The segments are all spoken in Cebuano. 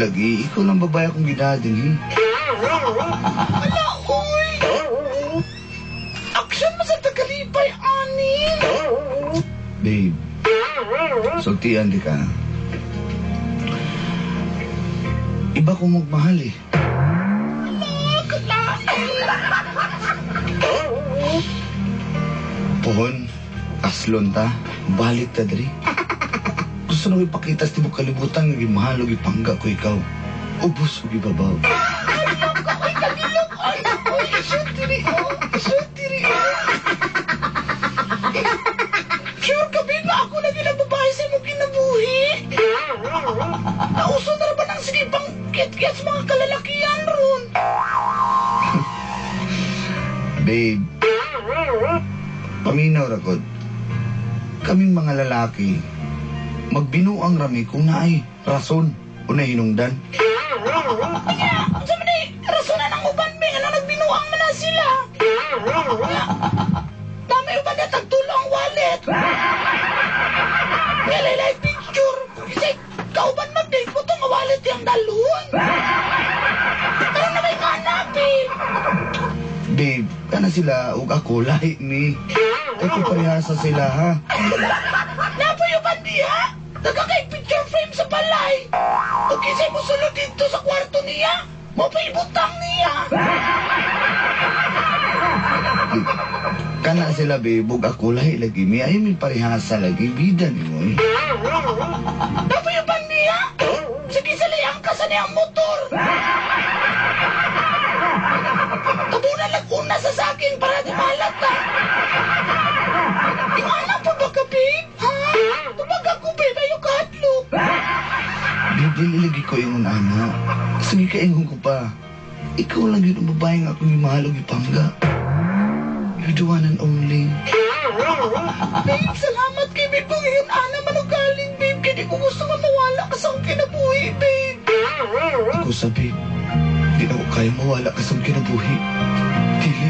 lagi, ikaw lang babae akong gidadin, eh. Ala, uy! Action mo sa tagalipay, ani! Babe, sultian di ka. Iba ko magmahal eh. Ala, kalain! Pohon, aslon ta, balik ta diri. Gusto na ko ipakita sa tibok kalibutan nga gimahal ug ipangga ko ikaw. Ubos ug ibabaw. Uy, kagilok! Ay, uy, shoot diri, oh! Shoot diri, oh! Sure ka, babe, na ako lagi na babae sa imong kinabuhi? Nauso na ba ng sige pang kit-kit sa mga kalalakihan ron? Babe, paminaw ra kod. Kaming mga lalaki, magbinuang rami kung naay rason o nahinungdan. Kanya, unsa man ni rasonan ang uban be nga nagbinuang man na sila. Kanya, dami uban na tagtulo ang wallet. Nga laylay picture. Kasi kauban mag-date mo tong wallet yung dalhon. Karon na may hanap eh. Babe, kana sila ug ako lahi ni. Ay ko parehasa sila ha. Napoy uban diha. Daga kay picture frame sa balay. O kisay mo sulod dito sa kwarto niya. Mo pa ibutang niya. Kana sila babe, ug ako lahi lagi mi. Ay mi parehasa lagi bida ni mo eh. Napoy uban niya. Sige sali ang kasa niyang motor. Tabunan lang una sa saging para di malata. Di alam po ba ka, babe? Ha? Tubag ako, babe. Ayaw kahadlok. Babe, dili lagi ko ingon ana. Sige kaingon ko pa. Ikaw lang yun ang babae nga akong gimahal ug ipangga. You're the one and only. Babe, salamat kay babe kung iyon ana manugaling, babe. Kaya di ko gusto nga mawala ka sa akong kinabuhi, babe. Ako sa babe, di na ko kaya mawala ka sa akong kinabuhi. Dili.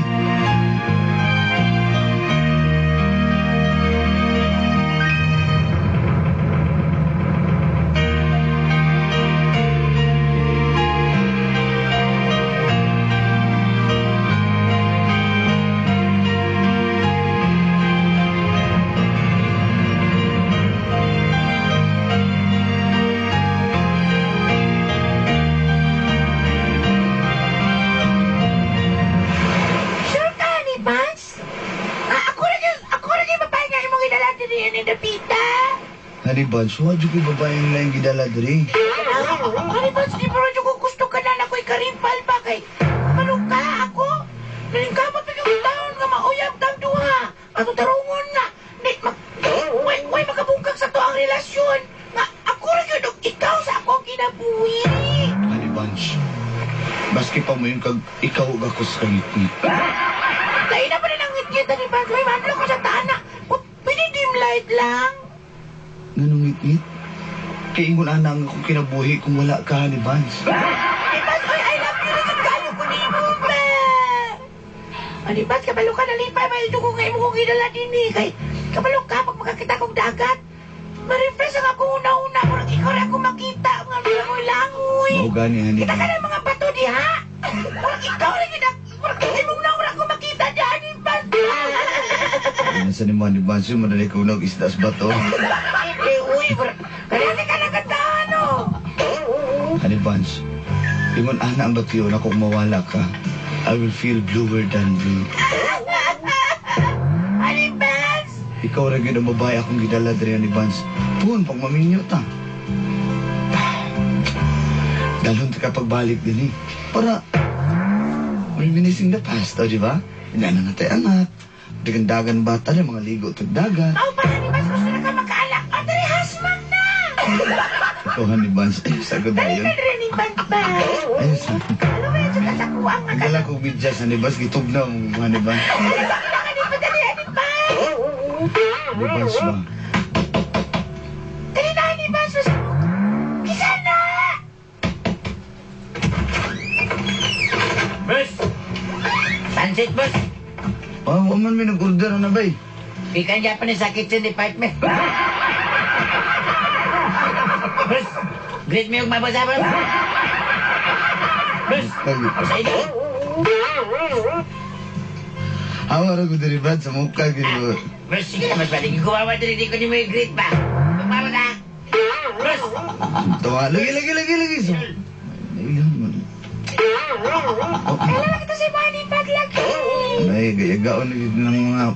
Sure ka, ni Vance? Ah, ako rin yung babae nga imong gidala diri ni Dapita. Honey Bunch, wa jud ko'y babaeng laing gidala diri. Honey Bunch, di pa rin ko gusto ka na ako'y karimpal ba kay Kabalo ka ako? Nalingkamot pa yung taon nga mauyab tang duha. Ato tarungon nga. Di, mag, way makabungkag sa to ang relasyon. Nga ako rin yun, og ikaw sa akong kinabuhi. Honey Bunch, baski pa mo yung kag ikaw ug ako sa ngitngit. Lain na pa rin ang ngitngit, Honey Bunch. May manlo ko sa tana. Pwede dim light lang. Nganong ngitngit? Kay ingon ana ang akong kinabuhi kung wala ka, Honey Bunch. Honey Bunch, oy, I love you rin kayo ko nimo ba? Honey Bunch, kabalo ka nalipay, may ito ko nga imo kong gidala din eh. Kay, kabalo ka, pag makakita kong dagat, ma-refresh ang akong una-una. Murag ikaw rin ako makita, mga langoy-langoy. Mao gani, Honey Kita ka Bunch. ng mga bato diha. Murag ikaw rin yun, murag imong na ako makita diha, Honey Bunch. Nasa ni Honey Bunch, yung madali ko nag isda sa bato. Eh, uy, murag, kaya ka nagandaan, oh. Honey Bunch, ingon ana ang batiyon ako kung mawala ka. I will feel bluer than blue. Honey Bunch! Ikaw ra gyud ang babae akong gidala diri, Honey Bunch. Puhon pag maminyo ta. Dalhon ta ka pagbalik din eh. Para reminiscing the past, o di ba? Hindi na tayo anak. Dagandagan bata na mga ligo tag dagat. Mao pa, Honey Bunch, gusto na ka makaalak. Ah, diri, hasmang na! Ikaw, Honey Bunch. Ay, sagot na Dali yun. na diri ni Bunch ba? Ay, sa... Ano ba yun sa kuwang nga Nagdala kong medyas, Honey Bunch. Gitugnaw mo, Honey Bunch. Dali sa kailangan ni Padali, Honey Bunch! Honey Bunch ba? Dali na, Honey Bunch! Kisa na! Boss! Pansit, boss! Oh, wa man may nag-order na ba eh? Ikan Japanese sa kitchen department. Boss! Greet me og mabasa, boss. Boss, sa idol. Hawa ra ko diri Brad sa mukha gid ko. Boss, sige na, boss. Balik ko mama diri, di ko nimo i-greet ba. Magmama na. Boss. Tawa, lagi lagi lagi lagi. So, nailan man. Kailan lang ito si Barney Padlaki. Ay, gayagaon na gid ng mga mga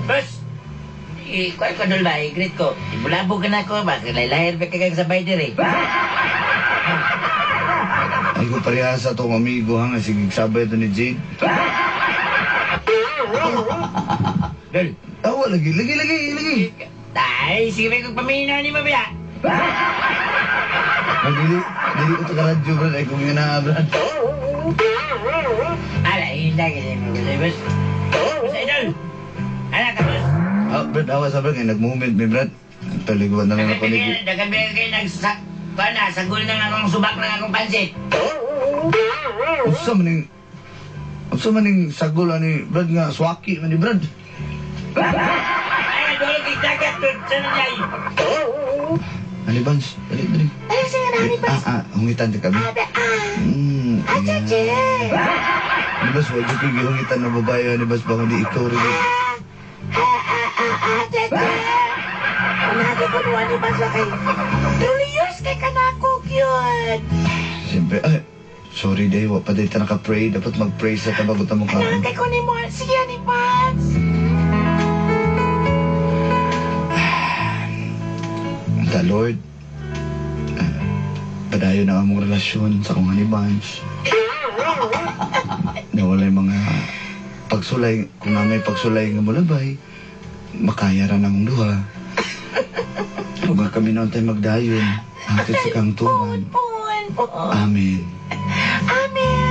Boss. Kuwan ko dul ba, i-greet ko. Ibulabog ka na ako ba? Kailaylaher pa kag sabay diri. Ay ko pareha sa atong amigo ha nga sige sabay to ni Jade. Dul. Tawa lagi lagi lagi lagi. Tay, sige ba kong paminaw ni mo ba? Dili dili ko taga radyo Brad ay kung nga Brad. Ala, hindi gini mo boss. Boss idol. Ala ka boss. Ah, Brad, awa sa Brad ngay nag-moment mi Brad. Paliguan na lang ako ni Dagan ba kayo nagsa... Kuwan na, sagol na nga akong subak na akong pansit. Unsa man ning unsa man ning sagol ani Brad nga swaki man ni Brad. Ay, dolo kay dagat doon sa nanyay. Ani Bans, dali dali. Ay, sige na, honey Bans. Hungitan ti kami. Abe, ah. Ah, Yeah. Cheche. Ani Bans, wa jud ko'y gihungitan na babae ani Bans ba kundi ikaw rin. Cheche. Unaga ko nuwa ni Bans kay. Truly yours kay kanako, cute. Siyempre, ay, sorry day, wa pa day ta naka-pray. Dapat mag-pray sa tabago ta mo Kailangan kaon. kay ko ni mo. Sige, honey Bans. The Lord, padayon na among relasyon sa akong honey bunch. Nawala yung mga pagsulay, kung nga may pagsulay nga mulabay, makaya ra namong duha. Kung nga kami noon tayo magdayon, hatid sa kang tuman. Pun, pun. Amen. Amen.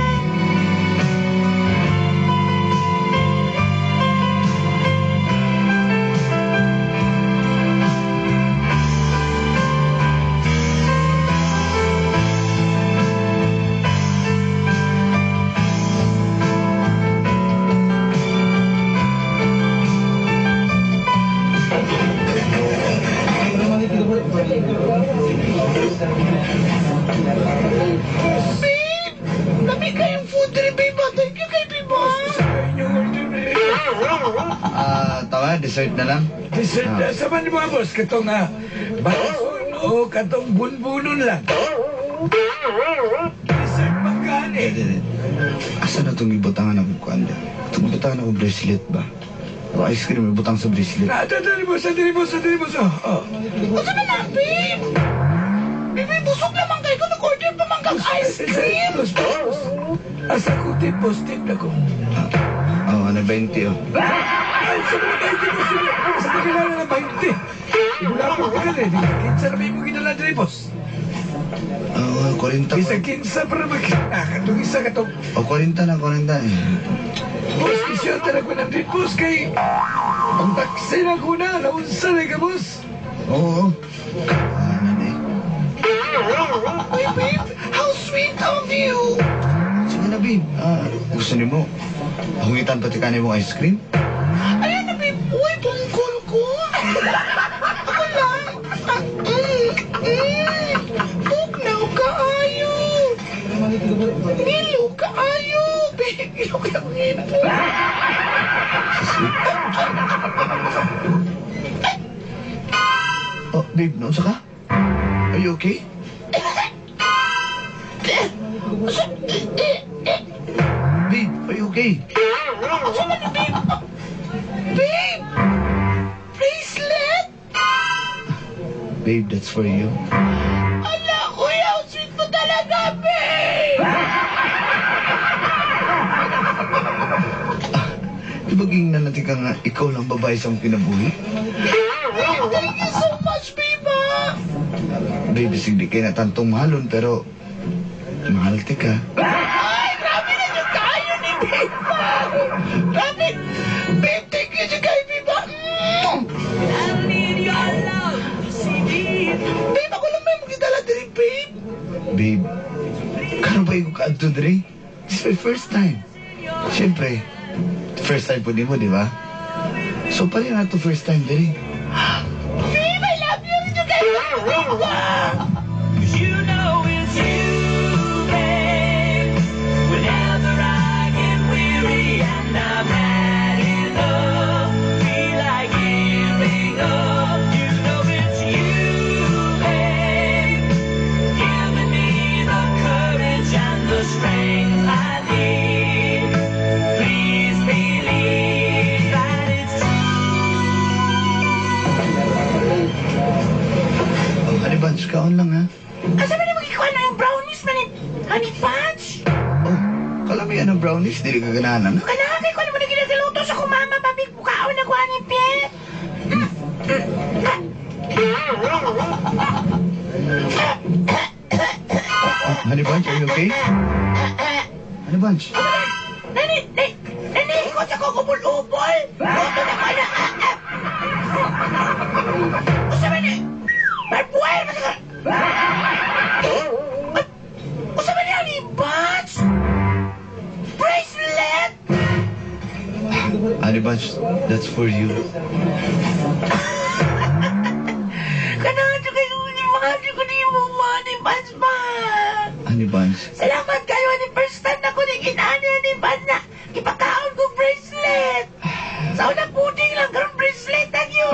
Babe! Lami kayong food rin, babe. Thank you kay babe. Tawa, dessert na lang. Dessert na sa man ni mga boss, katong bason o katong bunbunon lang. Dessert man gani. Asa na itong ibutangan ako kuan? Itong ibutangan ako bracelet ba? O ice cream, ibutang sa bracelet. Na, dali boss, dali boss, dali boss. Oh. Unsa man na, babe? Babe, busog naman kayo. Kung nag-order pa man kag ice cream. Boss, boss. Asa ko tip, boss, tip na ko. Oh, ano 20 oh. Ay, sa mga 20 boss, sa pagkilala na 20. Wala ko ka rin. Kinsa na may mo ginala dali boss. Oh, 40. Bisa kinsa para mag... Katong isa katong... Oh, 40 na, 40 eh. Boss, isyo talaga ko ng boss kay... Ang taxi na ko na, naunsa na ka boss. Oo. Ah, nanay. Uy, babe, how sweet of you. Sige na, babe. Gusto niyo mo? Hungitan pati ka mong ice cream? Ayun na, babe. Uy, bungkol ko. Ako lang. Bugnaw kaayo. Nilo kaayo. Babe, ilo kaya akong ipon. Sa sweet. Oh, babe, naunsa ka? Are you okay? Babe, are you okay? Unsa man ni, babe? Babe! Bracelet? Babe, that's for you. Ala, uy, how sweet mo talaga, babe! Di ba gingnan natin ka nga, ikaw lang babae sa akong kinabuhi? Thank you so much, babe, ah. Babe, sige, di kayo natantong mahalon, pero mahal ti ka. Ay, grabe na dyan kayo ni babe, ah. Grabe. Babe, thank you dyan kayo, babe, ah. Babe, ako lang may magdala diri, babe. Babe, karon ba ikaw kaadto diri? This is my first time. Siyempre, First time po nimo, di ba? So, pala na to first time diri. Babe, I love you. Did you guys? You know it's you, babe. Whenever I get weary and I've had enough, feel like giving up. You know it's you, babe. Giving me the courage and the strength I need. Please believe that it's Oh, Honey Bunch, kaon lang ha. Asa man yung magikuha na yung brownies man ni Honey Bunch? Oh, kalamian ng brownies, dili ka ganahan na. Kailangan kay kuha mo na ginagaluto sa kumama, papi, bukaon na kuha ni Pe. Oh, Honey Bunch, are you okay? Honey Bunch, Nani, nani, nani, sa ko kubul-ubol. Luto na ko na, ah, ah. Usa man ni, barbuhay man sa Usa man ni Honey Bunch? Bracelet? Honey Bunch, that's for you. Kanahan siya kayo, mahal ko ni mo, Honey Bunch ba? Honey Bunch, Salamat kayo, ni first time na ko ni ginani ni Bunch na ipakaon ko bracelet. Sa unang puding lang, karon bracelet ang yun.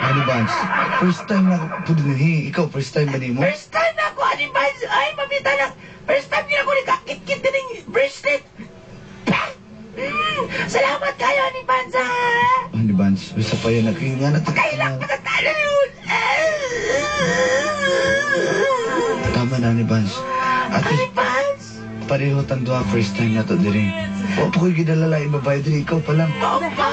Honey Bunch, first time na po din eh. Ikaw, first time ba nimo? First time na ako, Honey Bunch. Ay, mamita lang. First time din ako ni kakit-kit din ng bracelet. Pah! Salamat kayo, Honey Bunch, ha? Honey Bunch, bisa pa yan. Nga na Kailang patatalo yun. Tama na, Honey Bunch. Ate, Honey Bunch. pareho tang duha first time na to diri. Wa pa ko'y gidala laing babae diri, ikaw pa lang. Opa!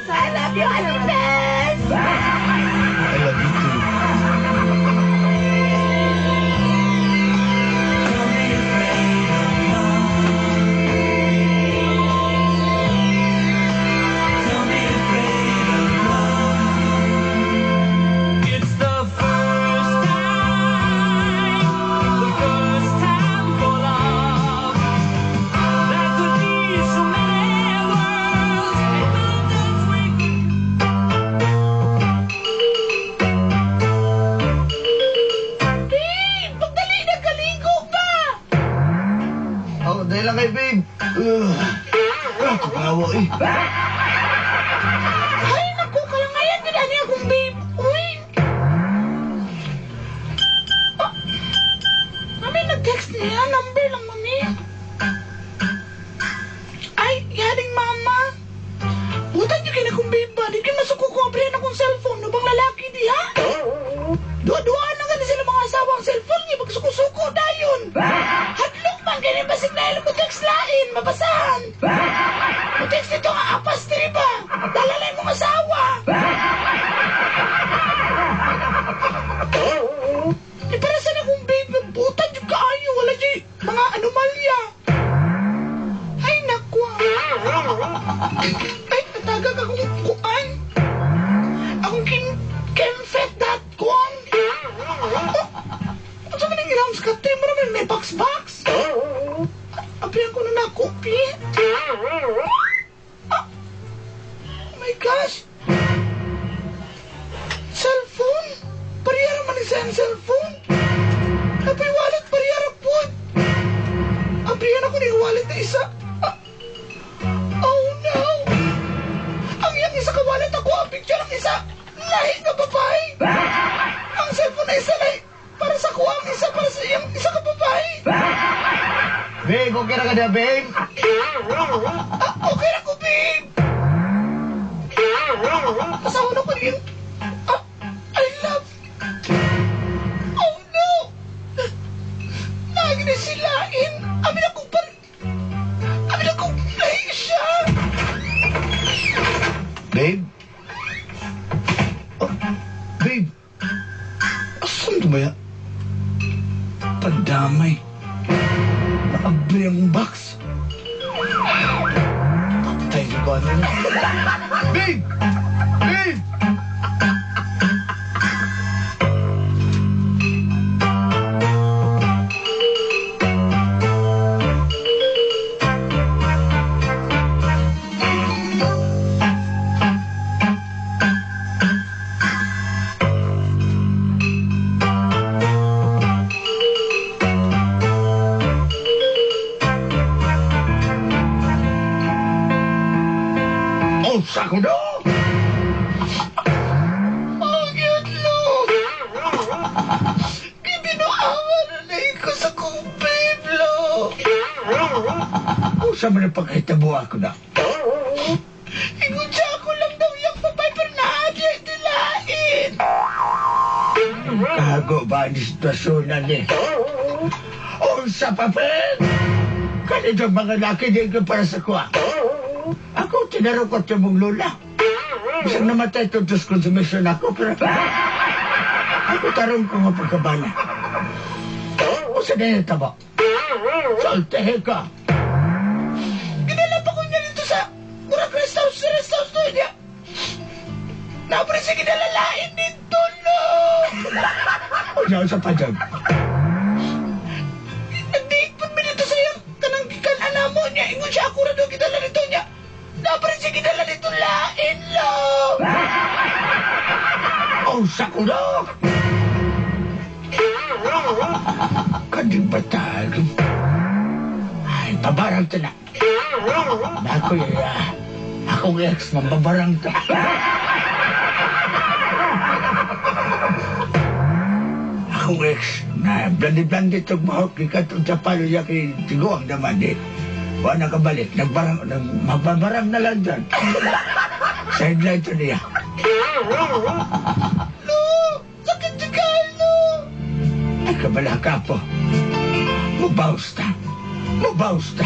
I love you, Honey Bunch. I love you too. It's the first time for love. There could be so many worlds and mountains we could. Babe, pagdali na kaligo ba? Oh, dahil lang kay babe. Ugh. Ah, kawawa eh. Ay, naku, kalangayan din ani akong babe. Uy. Ah, mami, nag-text niya. Number lang, mami. Ay, yaring mama. Butan niyo kina kong babe ba? Di kayo masuko kung abrihan akong cellphone. No bang lalaki di, ha? Dua-dua na gani sila mga asawa ang cellphone niya. Magsuko-suko dayon. Hadlok man, ganyan basig na mo text lain. Mabasahan. Mo text nito nga apas diri ba? Dalalay mong asawa. Di para sa akong babe, butan yung kaayo. Wala di mga anomalya. Ay, naku. Ay, natagag akong kuan. Akong kimfet.com. Oh, ano sa maning ilams ka? Mo naman may box-box. Abrihan ko na na-copy. Ah, oh my gosh. Cellphone? Parehara man ni sa cellphone. Napay wallet, parehara po. Abrihan ako ni wallet na isa. Ah, oh no! Ang iyang isa ka wallet ako, ang picture ang isa. Lahi nga babae. Ang cellphone na isa lahi. Para sa kuha ang isa, para sa iyang isa ka babae. Babe, okay na ka na, babe? Ah, okay na ko, babe. Asawa na ko niyo. Ah, I love. Oh no! Lagi na silain. Amin akong par... Amin akong lahi siya. Babe? Oh, babe? Asan to ba ya? Pandamay. Naabri ang box. Patay ko ano na. Babe! Babe! Sa ko no! Oh, cute, lo! Gibinuangan na na ko sa kong babe, lo! Usa man ang pagkahitabo ako na. Ingon siya ako lang daw yung papay pero naadya itilain. Kago ba ni sitwasyon na ni? Unsa papel! Kanito mga laki di ko para sa kuha. Ako tinarukot yung mong lola. Bisag namatay ito dos consumption ako, pero ako tarong ko nga pagkabala. Usa na yung tabo. Soltehe ka. Ginala pa ko niya dito sa Murag rest house, rest house to niya. Napre siya ginalalain dito, lo! Unya, unsa pa dyan? Nagdiit po mi dito sa iyang kanang gikan mo niya. Ingon siya ako ra daw gidala dito niya. Napre siya gidala dito lain, lo! Unsa ko na! Kaning batag. Ay, pabarang ta na. Nako, akong ex, mambabarang ta. Akong ex, na blandi-blandi itong mahok, ikatong sa palo niya kay Tiguang naman eh. Wala na kabalik, nagbarang, nag, mababarang na lang dyan. Sideline to niya. Lo! Sakit si Kyle, lo! Ay, kabala ka po. Mubaws ta. Mubaws ta.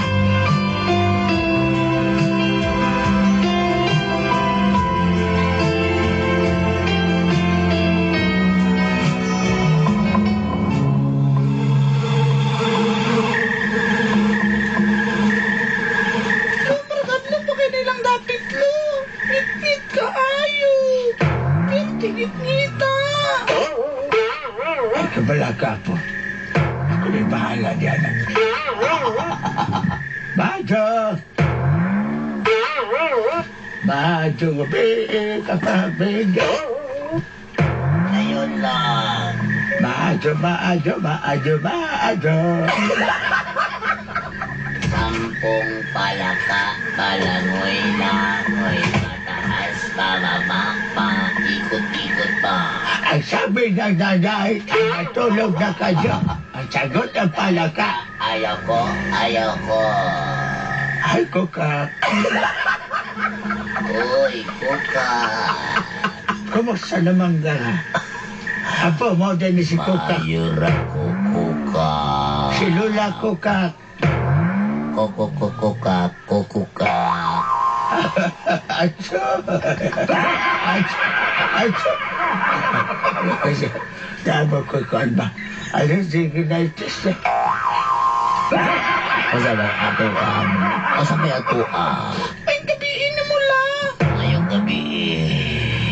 Lo, marakadlok pa kayo nilang dapit, lo! Ngit-ngit ka ayo! Pero tingit-ngita! Ay, kabala ka po. Ako na'y bahala diyan. Bajo! Bajo, gabi, kapabig. Ayun lang. Bajo, bajo, bajo, bajo. Sampung palaka, palangoy, langoy, pataas, pababa, pa, ikot-ikot pa. Ang sabi ng nanay, matulog na kayo. Ang sagot ng palaka, Ayaw ko, ayaw ko. Ay, kuka. Uy, kuka. Kumusta naman ka? Apo, mo din ni si Kuka. Mayura ko, kuka. Si Lola Kuka. Kuko, kuka, kuka. Acho! Acho! Acho! Kasi, tama ko kuan ba? Ano si United Unsa ba ato unsa may ato ah? Ay, gabiin na mo la! Ngayong gabi.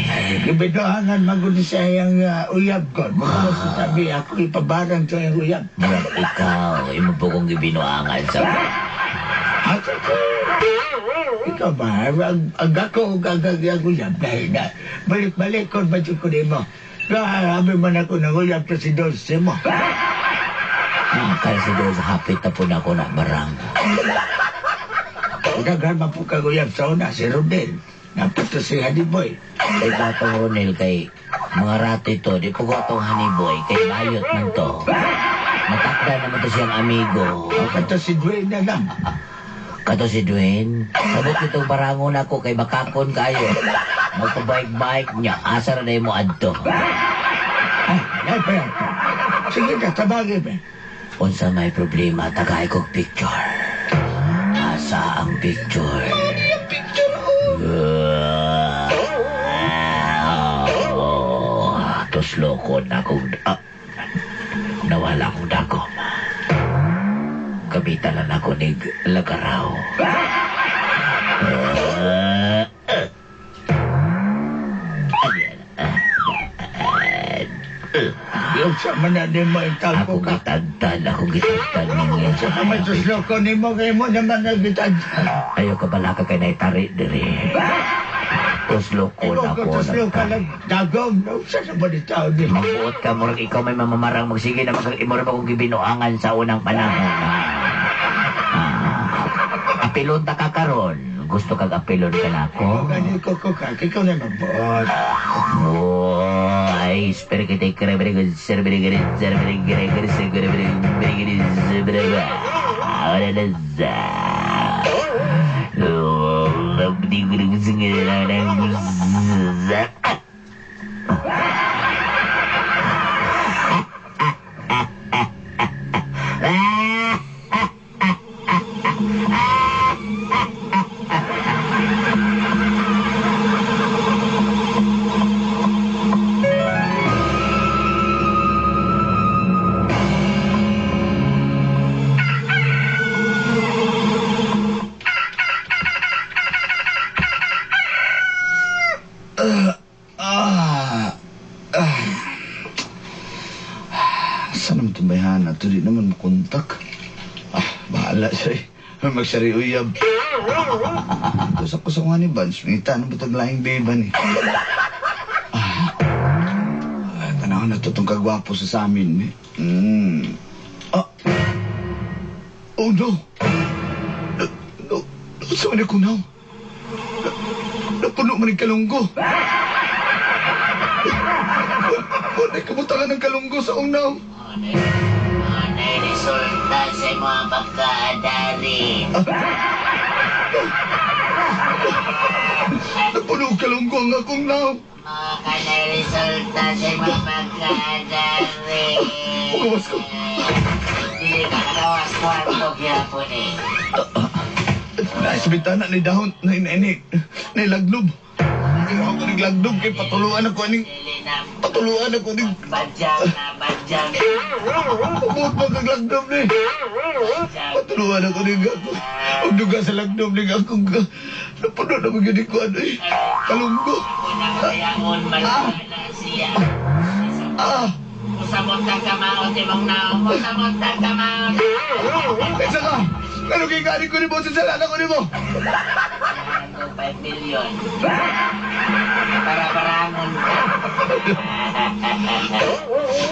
Ay, gibidohangan magudi sa iyang uyab ko. Mga sa tabi, ako ipabarang sa iyang uyab. Murag ikaw, imo po kong gibinuangan sa Acho ko! Ikaw ba? Ang ako, ang ang uyab dahil na balik-balik ko ba ko nimo. Grabe man ako ng uyab to si Dolce mo. Kaya si Diyos, hapit na po na ako na barang. Daghan man po kag uyab sa una, si Rodel. Napato si Honey Boy. Kay Batong Ronel, kay mga rati to, di po ko atong honey boy, kay bayot man to. Matakda naman to siyang amigo. Kato si Dwayne na lang. Kato si Dwayne, sabot nitong barangon ako kay bakakon kayo. Magpabike-bike niya, asa na mo adto. Ay, ay pa yan. Sige na, tabagin ba. Unsa may problema, tagay kog picture. Asa ang picture? Ano yung picture, oh? Oh, tuslokon akong nawala akong dagom. Gamitan lang ako ni Lagaraw. Yung sa manan mo yung tao Akong ka. gitagtan, akong gitagtan ninyo. Sa kamay tusloko ni mo, kayo mo naman nagitagtan. Ayaw ka bala ka kay naitari diri. Tuslokon Ikaw ako. ka tuslo ka lang dagom. Sa naman ni tao ni. Magbuot ka, murag ikaw may mamamarang magsige na mag imo ra ba kong gibinuangan sa unang panahon. Apilon ta ka karon. Gusto kag apilon ka na ako? Gani ko ko ka, ikaw na magbuot. Oh, ay, espero que te crea, pero que ser, pero que ser, pero que ser, pero que ser, pero que ahora no Saan naman itong bayhana? Ito di naman makontak. Ah, bahala siya eh. Magsari uyab. Ito sa kusungan ni Vance. May tanong ba taglaing beba ni? Ah, tanaw na to itong kagwapo sa amin eh. Mm. Ah. Oh no! No, no, saan ako now? Napuno man yung kalunggo. Wala kabutangan ng kalunggo sa unaw. Anay resulta sa mga pagkaadari. Napuno ang kalunggo ang akong naw. Mga kanay resulta sa mga pagkaadari. Pukawas ko. Dili ka kagawas kwarto gyapon eh. Nais bintana ni dahon na inaini na lagnob. Ako ni lagnob kay patuluan ako aning patuluan ako ning Badyang na badyang. Pabot pa kag lagnob ni. Patuluan ako ning ako. Og duga sa lagnob ning akong napuno na magyud ko ano eh. Kalunggo. Ako na kayaon malala siya. Ah, Musamot ang kamao, timong naong. Musamot ang kamao. Isa ka. Ano kay gani ko nimo sa salana ko nimo? Ako 5 million. Para barangon ka.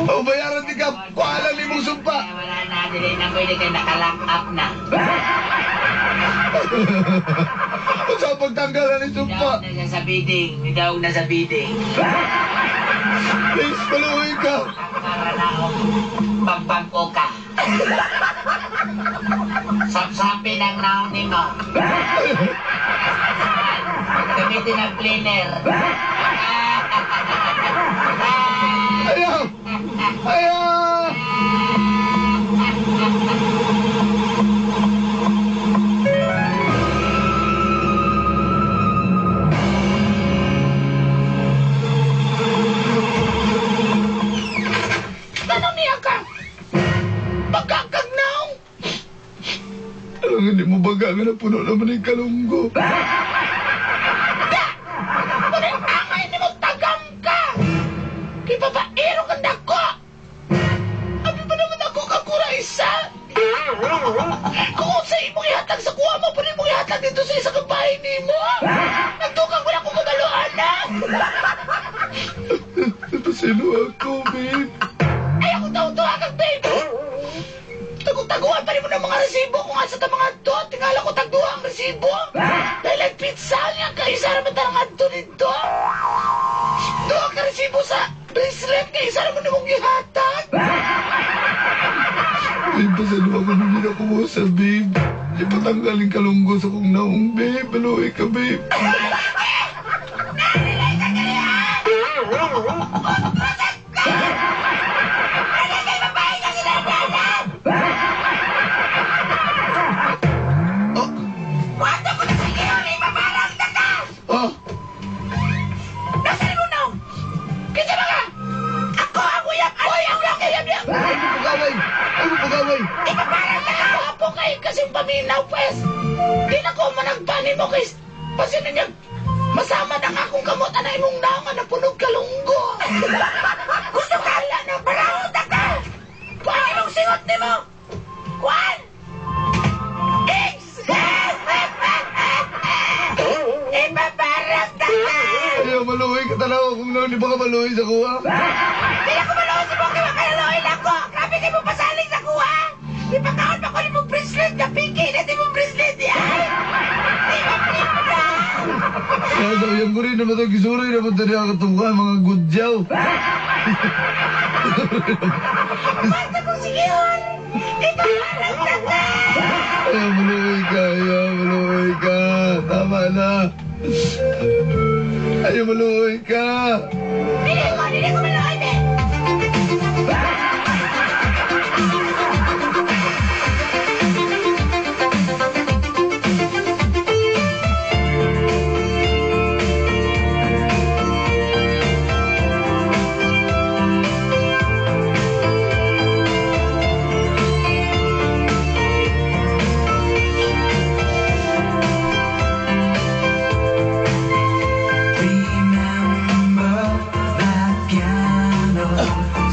O bayaran di ka. Kuala nimong sumpa. Wala na, dili na pwede kay nakalock up na. Unsa ang pagtanggal ni sumpa? Nidaog na siya sa bidding. Nidaog na sa bidding. Please, maluwi ka. Para na ako magbangko ka. Sapsapin ang naon nimo. Gamitin ang cleaner. Ayaw! Ayaw! Tanong niya ka! Pagkakag naong! Alam hindi mo baga nga napuno naman yung kalunggo. Da! Muna angay ni mo tagam ka! Kay babaero ka dako! Abi pa naman ako kakura isa! Kung sa imong ihatag sa kuha mo, pwede mong ihatag dito sa isa kang bahay nimo! Nagtukang wala kong kagaluan na! Pasino ako, babe. Ay, ako tao-tawa kang babe! Tagong-taguan pa rin mo ng mga resibo kung asa ta mga to. Tingala ko tagduha ang resibo. Dahil ang pizza niya, kaisa naman tarang adto dito. Duha ka resibo sa bracelet, kaisa naman namong gihatag. Babe, pasino ako nung ginakuha sa babe. Ipatanggal yung kalunggo sa kong naong, babe. Maluwi ka, babe. Oh, Wato ko na sa iyo, ipaparang ta ka! oh, Nasaan mo naong? Kinsa ba ka? Ako ang uyab! Oy, ang uyab! Uyab niya! Ay mo pagaway! Ay mo pagaway! Ipaparang ta ka! Apo kay kasing paminaw, pwes! Di na ko managpanin mo kay pasin na niya. Masama na nga akong kamot anay mong naong nga napunog kalunggo. Gusto ka ala na barahon ta ka! Kuan imong singot nimo! Kuan! X! Ipaparang ta ka! Ayaw, maluwi ka tanaw akong naong. Di ba ka maluwi sa kuha? Kaya ko maluwi sa mga kaya lang ko. Grabe kayo mo pasaling sa kuha. Ipakaon pa ko ni mong bracelet na piki na di mong bracelet di ay. Di ba Sa uyang ko rin naman ito, gisuroy naman ito niya katungkuhan, mga gudyaw. Basta kong sigihon. Ipamalag na ta. Ayaw, maluoy ka, ayaw, maluoy ka. Tama na. Ayaw, maluoy ka. Dili ko maluoy, be. Remember that piano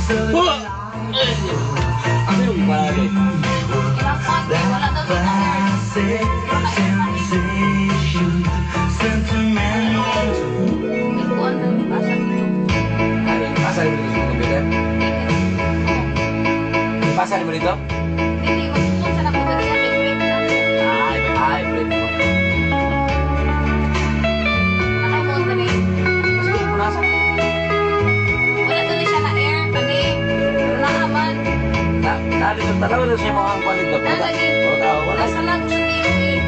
so Ano yung pare? classic sensation, sentimental. Pasa mo dito sa computer? Pasa mo dito? Ay, ay, print mo. Sige, punasan. Na, na dito, tanaw na siya mga kwan dito. Nalagi. O, tao, wala. Nasa lang sa TV.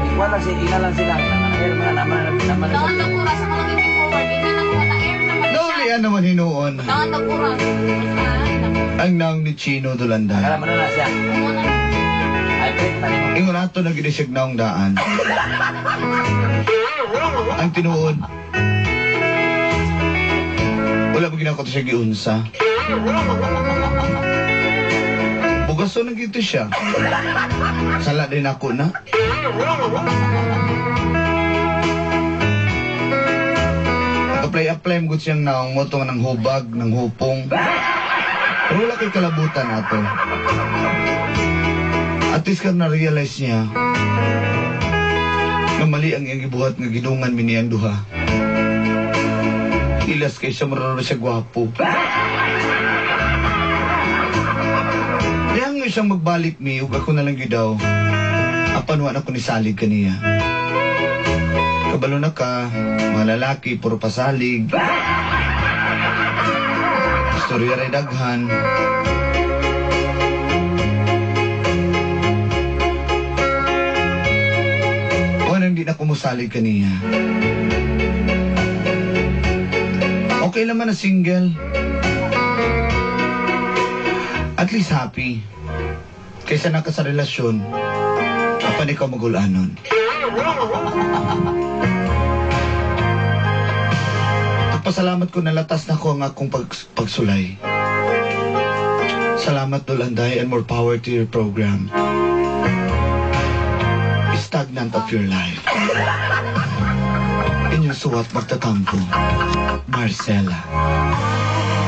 Ikuan lang siya, ina lang sila. Air man naman naman. Taon na oras ako lang i-forward. Ina na ko na air naman siya. Naulian naman hinuon Taon na oras. Ay, naku. ang naong ni Chino Dulanday. Akala mo na na siya. Ano na? Ay, print na nimo. Ingon ato na gid siya naong daan. Ang tinuod, wala pa ginako to siya giunsa. Bugaso na gito siya. Sala din ako na. Apply-apply mo gud siyang naong mo ng hubag, ng hupong. Pero wala kay kalabutan ato. At least ka na-realize niya nga mali ang iyang gibuhat nga gidungan mi niyang duha. Ilas kay siya marunong siya gwapo. Kaya nga siyang magbalik mi ug ako na lang gyud daw. Apan wa na ko ni salig kaniya. Kabalo na ka, mga lalaki, puro pasalig. Istorya rin daghan. O nang di na kumusalig kaniya. Okay naman na single. At least happy. Kaysa naka sa relasyon, apan ikaw magulanon. Pagpasalamat ko nalatas na ko ang akong pagsulay. Salamat, Dulanday, and more power to your program. Stagnant of your life. Inyong suwat magtatampo, Marcela.